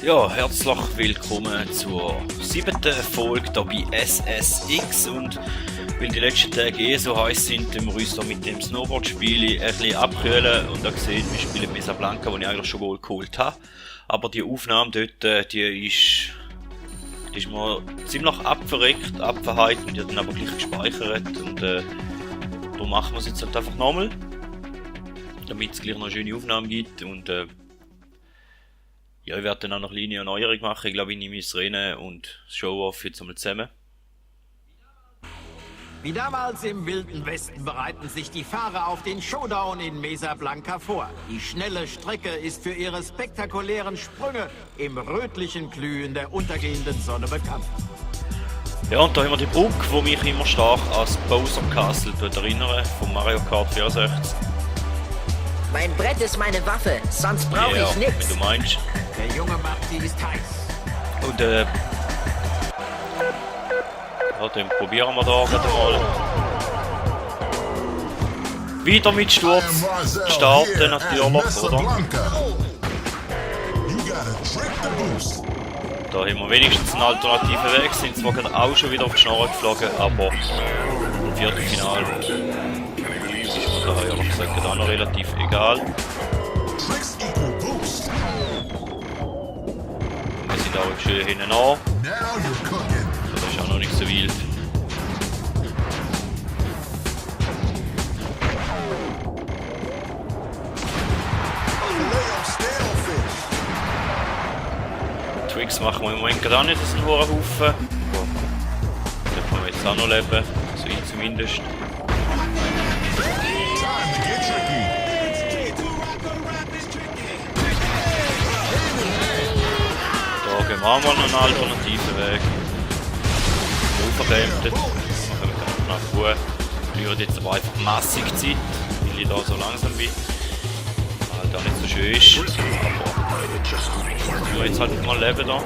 Ja, herzlich willkommen zur 7. Folge hier bei SSX, und weil die letzten Tage so heiß sind, tun wir uns da mit dem Snowboard-Spiel ein bisschen abkühlen. Und da gesehen, wir spielen Mesa Blanca, die ich eigentlich schon wohl geholt habe. Aber die Aufnahme dort, die ist mir ziemlich abverreckt, abverheizt, und die hat dann aber gleich gespeichert. Und da machen wir es jetzt halt einfach nochmal, damit es gleich noch eine schöne Aufnahme gibt. Und ja, ich werde dann auch noch eine kleine Erneuerung machen. Ich glaube, ich nehme das Rennen und das Show-Off jetzt einmal zusammen. Wie damals im Wilden Westen bereiten sich die Fahrer auf den Showdown in Mesa Blanca vor. Die schnelle Strecke ist für ihre spektakulären Sprünge im rötlichen Glühen der untergehenden Sonne bekannt. Ja, und da haben wir die Brücke, die mich immer stark als Bowser Castle erinnern, von Mario Kart 64. Mein Brett ist meine Waffe, sonst brauche ich nichts. Wenn du meinst. Der junge Marty ist heiß. Und ja, dann probieren wir da gerade mal. Wieder mit Sturz starten natürlich, oder? Da haben wir wenigstens einen alternativen Weg, sind zwar gerade auch schon wieder auf die Schnarre geflogen, aber im Viertelfinale ist mir da ehrlich gesagt auch noch relativ egal. Wir sind auch schön hinten an. Das ist auch noch nicht so wild. Tricks machen wir im Moment gar nicht, das ist ein hoher Haufen. Da können wir jetzt auch noch leben, so ich zumindest. Da gehen wir auch mal einen alternativen Weg. Unverkämmtet. Machen wir dann nach Ruhe. Verlieren jetzt aber einfach massig Zeit, weil ich da so langsam bin. Halt auch nicht so schön ist. Aber ich will jetzt halt mal leben da.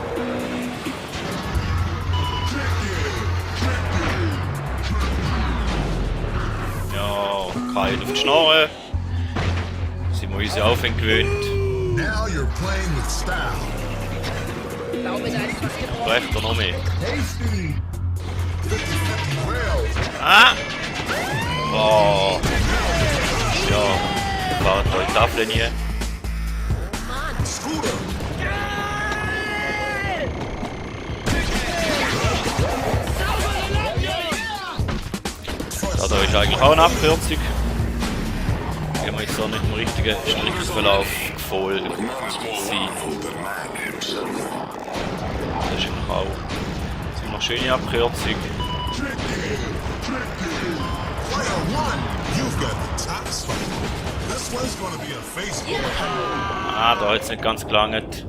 Ja, kein auf die Schnarre. Sind wir uns ja auch gewöhnt. Recht noch mehr. Ah! Oh! Ja, fahren da in die Tafel nie. Da ist eigentlich auch eine Abkürzung. Gehen wir jetzt auch nicht im richtigen Strickverlauf gefolgt sein. Das ist eigentlich auch eine schöne Abkürzung. Ah, da hat es nicht ganz gelangt.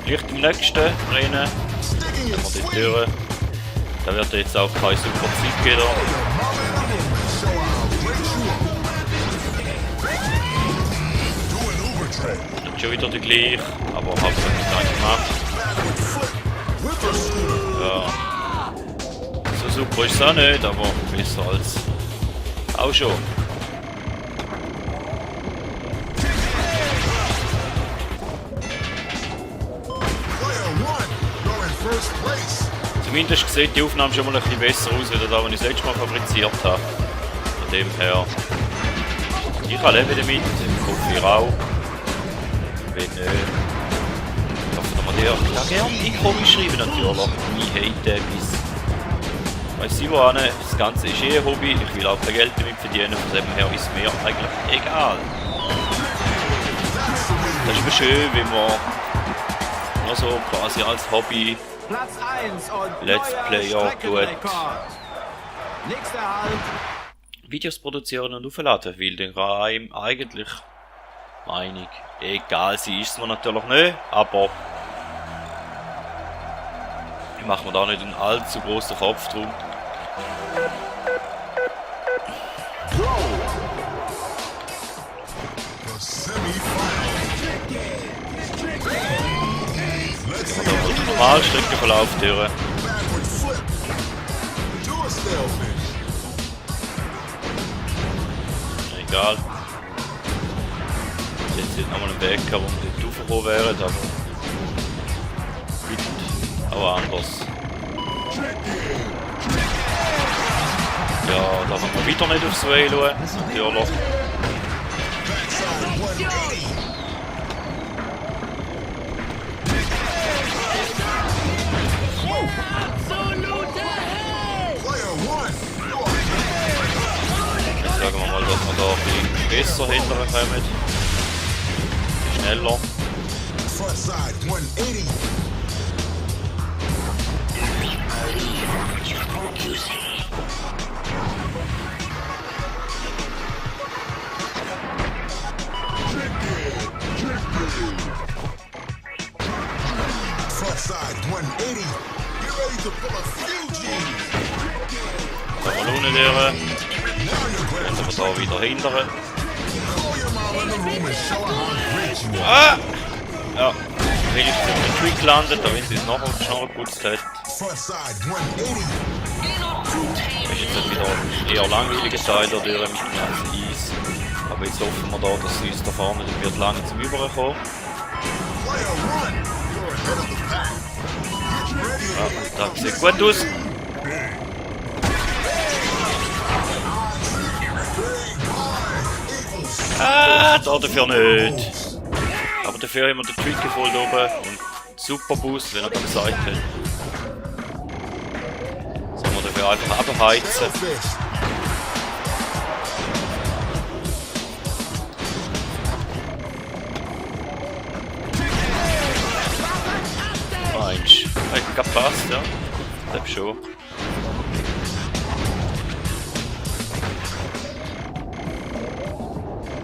Vielleicht im nächsten Rennen haben wir die Türen. Da wird jetzt auch keine super Zeit geben. Das ist schon wieder der gleiche, aber habe es nicht gemacht. Ja. So super ist es auch nicht, aber besser als auch schon. Zumindest sieht die Aufnahme schon mal ein bisschen besser aus, als das, was ich das letzte Mal fabriziert habe. Von dem her. Ich kann leben damit, ich hoffe ihr auch. Wenn darf man dir ja gerne in die Kommis schreiben natürlich. Ich hate bis. Weiss ich wo nicht, das Ganze ist ein Hobby, ich will auch kein Geld damit verdienen, von dem her ist mir eigentlich egal. Das ist mir schön, wenn man nur so quasi als Hobby Platz 1 und Let's Player tut. Nächster Halt. Videos produzieren und aufladen, weil dann kann einem eigentlich Meinung egal sein ist es mir natürlich nicht, aber ich mache mir da nicht einen allzu großen Kopf drum. Normal Streckenverlauf durch. Egal. Jetzt wird nochmal ein Weg herum, der raufgekommen wäre, aber gut, aber anders. Ja, da kann man wieder nicht aufs Way schauen, natürlich. Jetzt sagen wir mal, dass wir da ein bisschen besser hinterher kommen. Schneller. Da mal unten durch. Dann sind wir da wieder hinterher. Ah! Ja, wenigstens sind wir den Trick gelandet, da wenn sie es nachher schnell geputzt hat. Das ist jetzt wieder eher langweiliger Teil da durch mit dem ganzen Eis. Aber jetzt hoffen wir da, dass sie uns da vorne wird lange zum Überkommen. Ja, das sieht gut aus. Ah, da dafür nicht. Aber dafür haben wir den Trick voll oben und super Boost, wenn er da gesagt hat. Sollen wir dafür einfach abheizen. Mensch, hat gepasst, ja. Ich glaube schon.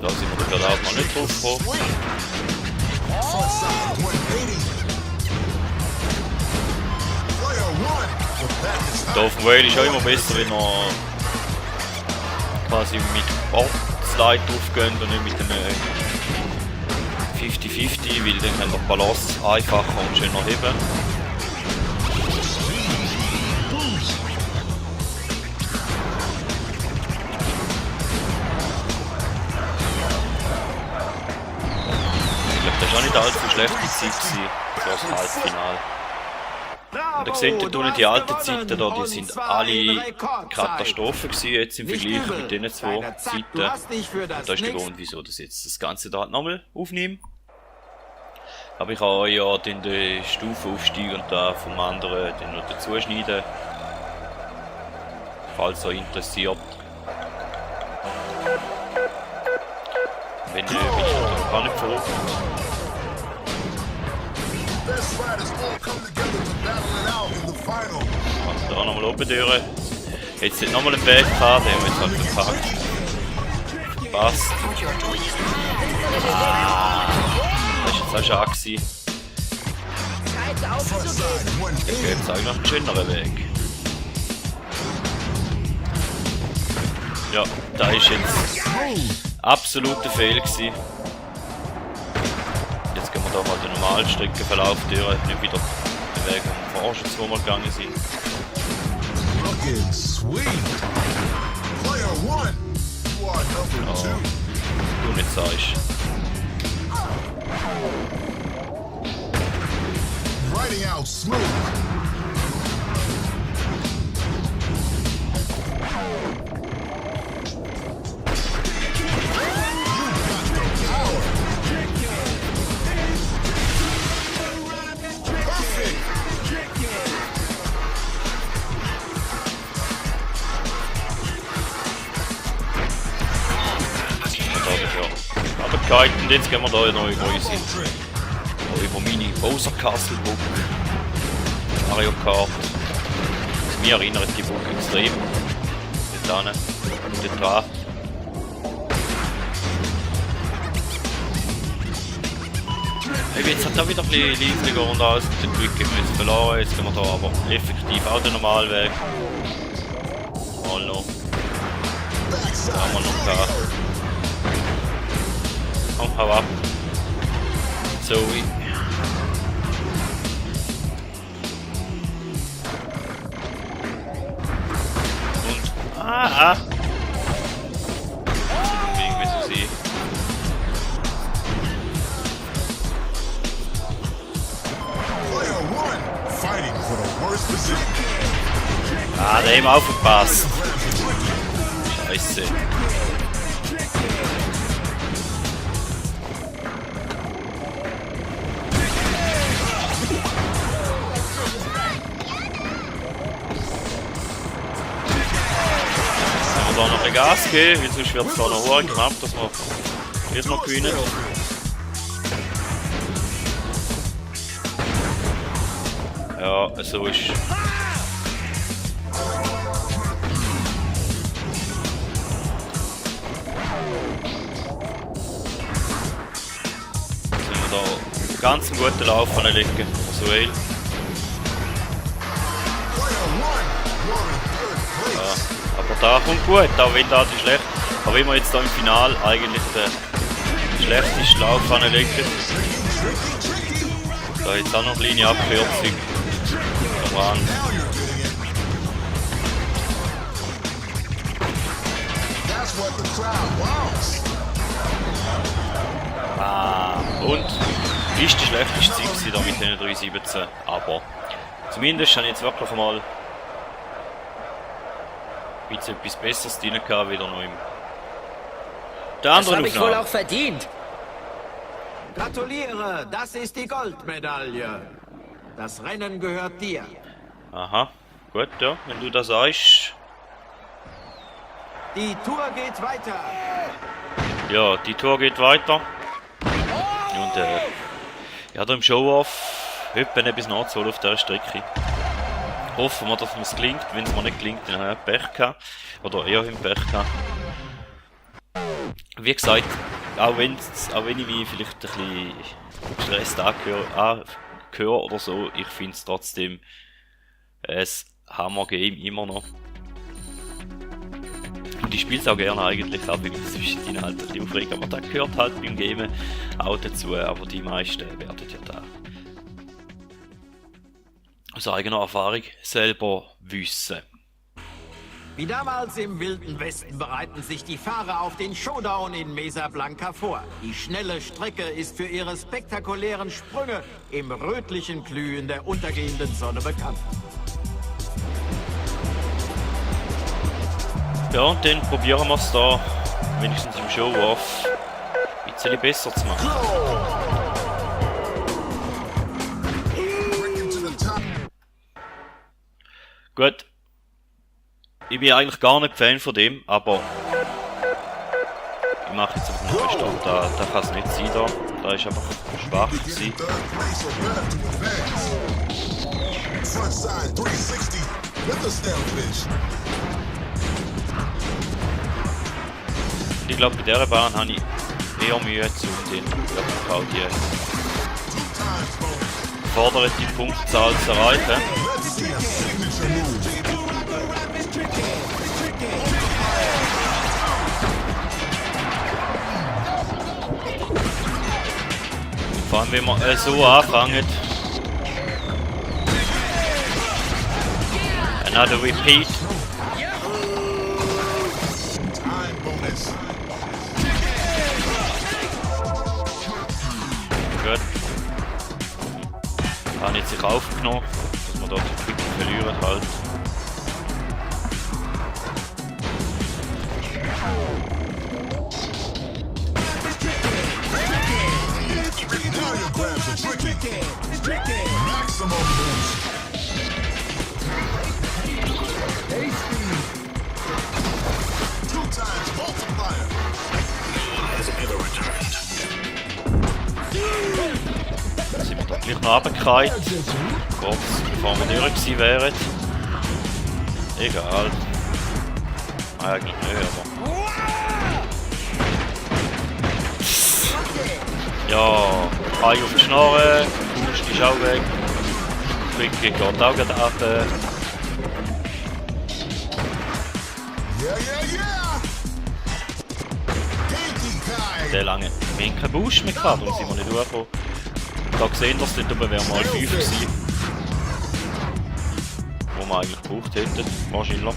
Da sind wir gerade auch mal nicht drauf gekommen. Da auf dem Whale ist auch immer besser, wenn er quasi mit Boardslide draufgehen und nicht mit einem 50-50, weil dann kann der Balance einfacher und schöner heben. Das war nicht allzu schlechte Zeit gewesen, für das Halbfinale. Und ihr seht hier unten die alten Zeiten, da, die sind alle Katastrophen gewesen, jetzt im Vergleich mit diesen zwei Zeiten. Und das ist der Grund, wieso das jetzt das Ganze da nochmal aufnehme. Aber ich kann ja den Stufenaufstieg und da vom anderen den noch dazu schneiden. Falls euch interessiert. Wenn ihr mich noch gar nicht verrückt. Also da nochmal oben durch. Jetzt hat nochmal einen Weg gehabt, den haben wir jetzt halt verpackt. Passt. Das war jetzt auch schade gewesen. Jetzt gibt es auch noch einen schöneren Weg. Ja, da ist jetzt absoluter Fehler gewesen. Jetzt gehen wir da mal den normalen Streckenverlauf durch, nicht wieder den Weg um Forschen, wo wir gegangen sind. Ja, du nicht sagst. Riding out smooth. Und jetzt gehen wir da noch über unsere über meine Bowser Castle Book Mario Kart. Mir erinnert die Book extrem. Dort dran. Ich bin jetzt halt da wieder ein bisschen liveliger und alles. Den Glück haben wir jetzt verloren. Jetzt gehen wir da aber effektiv auch den Normalweg. Mal noch. Da haben wir noch gehabt. Komm, hau ab. Zoe. Und. Irgendwie so sehen. Name aufgepasst. Scheiße. Da noch ein bisschen Gas geben, weil sonst wird es da noch hoch knapp, dass wir diesmal gewinnen. Ja, so ist. Jetzt sind wir da ganz einen guten Lauf anlegen. So ja, aber da kommt gut, auch wenn da die schlecht. Aber wenn wir jetzt da im Finale eigentlich den schlechtesten Lauf anlegen. Da jetzt auch noch eine kleine Abkürzung. Und ist die schlechteste Zeit da mit den 3:17, aber zumindest habe ich jetzt wirklich mal etwas Besseres drin gehabt, wieder noch im der Das anderen habe ich wohl Aufnahme. auch verdient. Gratuliere, das ist die Goldmedaille. Das Rennen gehört dir. Aha, gut, ja, wenn du das sagst. Die Tour geht weiter. Ja, die Tour geht weiter. Und ja, da im Show-Off etwa etwas nachzuholen auf dieser Strecke. Hoffen wir, dass es mir gelingt. Wenn es mir nicht gelingt, dann habe ich Pech gehabt. Oder eher im Pech gehabt. Wie gesagt, auch wenn ich mich vielleicht ein bisschen gestresst angehöre oder so, ich finde es trotzdem ein Hammer-Game immer noch. Und ich spiele es auch gerne eigentlich, auch wenn es zwischendrin halt ein bisschen aufregt, aber das gehört halt beim Gamen auch dazu, aber die meisten werden ja da aus eigener Erfahrung selber wissen. Wie damals im Wilden Westen bereiten sich die Fahrer auf den Showdown in Mesa Blanca vor. Die schnelle Strecke ist für ihre spektakulären Sprünge im rötlichen Glühen der untergehenden Sonne bekannt. Ja, und dann probieren wir es da, wenigstens im Show-Off, ein bisschen besser zu machen. Gut. Ich bin eigentlich gar nicht Fan von dem, aber ich mache jetzt einfach einen Neustart. Da kann es nicht sein, da ist einfach schwach gewesen. Ich glaube, bei dieser Bahn habe ich eher Mühe zu den auch die geforderte Punktzahl zu erreichen. Vor allem, wenn wir so anfangen. Another repeat. Gut. Habe jetzt sich aufgenommen, dass wir dort die Quick verlieren halt. Dann sind wir da gleich noch runtergefallen. Kurz bevor wir durch gewesen wären. Egal. Eigentlich nicht, aber. Ja, Ei auf die Schnarre, Boost ist auch weg. Quick geht auch gerade ab. Der lange. Wir haben keinen Boost mehr gehabt, darum sind wir nicht durchgekommen. Da gesehen, dass dort oben wäre mal 5 gewesen. Wo wir eigentlich gebraucht hätten, wahrscheinlich.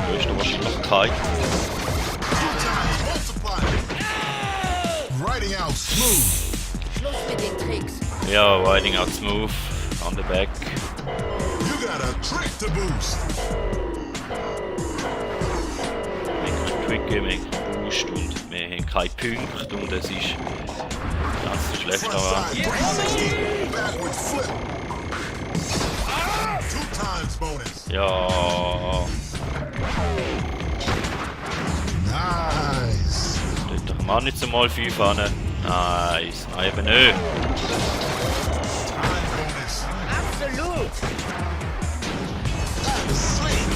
Größte Wahrscheinlichkeit. Schluss mit den Tricks. Ja, riding out smooth on the back. got a trick to boost. Wir haben Boost und wir haben keine Punkte und es ist ganz so schlecht. Front Aber side 360. Backward flip. 2 times bonus. ja, Nice. dort doch mal nicht so mal 5 an. Nice, nein, eben nicht. Time bonus. Absolut. That was sweet.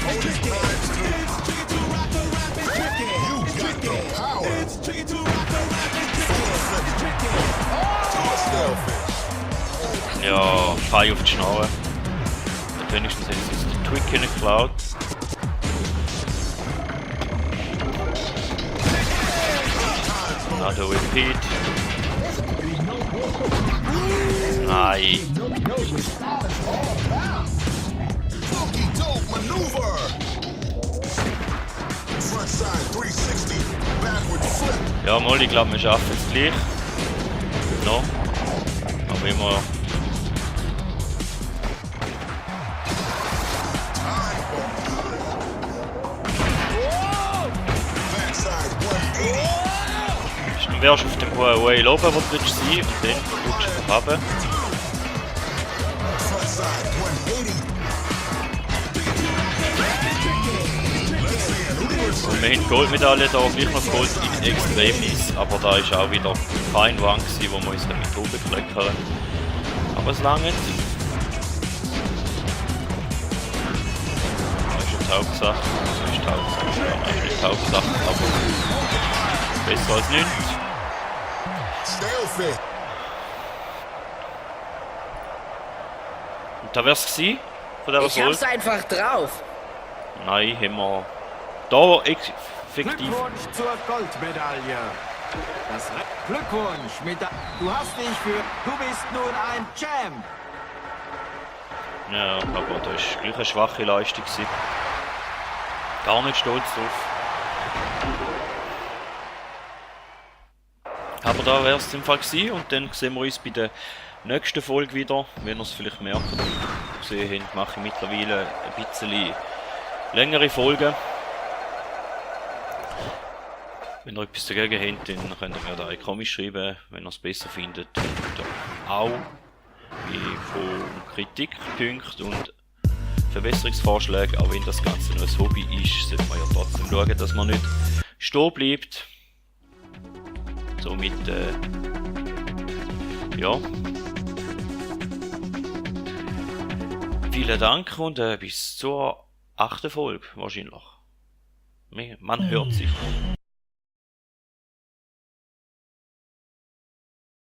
Bonus times 2. You got the power. Stalefish. Ja, Pfeil auf die Schnarre. Und wenigstens hat es den Twig geklaut. Na, der Repeat. Nein. Funky dope maneuver. Front side 360. Backward flip. Ja, mal, ich glaube, wir schaffen es gleich. Noch. Aber immer. Time bonus. Backside 180. Dann wärst du auf dem Way oben, wo du willst sein, und dann rutschst du nach oben. Front side 180. Let's see an Uber Und wir haben die Goldmedaille da, gleich noch Gold in Extremis, aber da ist auch wieder kein Wang gewesen, wo wir uns mit oben gefleckt haben. Aber es langt. Das ist die Hauptsache. Das ist die Hauptsache. Ja, das ist nicht die Hauptsache, aber besser als nichts. Stalefish. Und da wär's gewesen, von dieser Ich hab's Folge. einfach drauf. Nein, haben wir da effektiv. Glückwunsch zur Goldmedaille. Glückwunsch, du hast dich du bist nun ein Champ. Ja, aber das ist gleich eine schwache Leistung gewesen. Gar nicht stolz drauf. Aber da wäre es im Fall gewesen und dann sehen wir uns bei der nächsten Folge wieder. Wenn ihr es vielleicht merkt oder gesehen habt, mache ich mittlerweile ein bisschen längere Folgen. Wenn ihr etwas dagegen habt, dann könnt ihr mir da komisch schreiben, wenn ihr es besser findet. Und auch wie von Kritikpunkten und Verbesserungsvorschlägen, auch wenn das Ganze nur ein Hobby ist, sollte man ja trotzdem schauen, dass man nicht stehen bleibt. Somit, ja. Vielen Dank und bis zur 8. Folge wahrscheinlich. Man hört sich.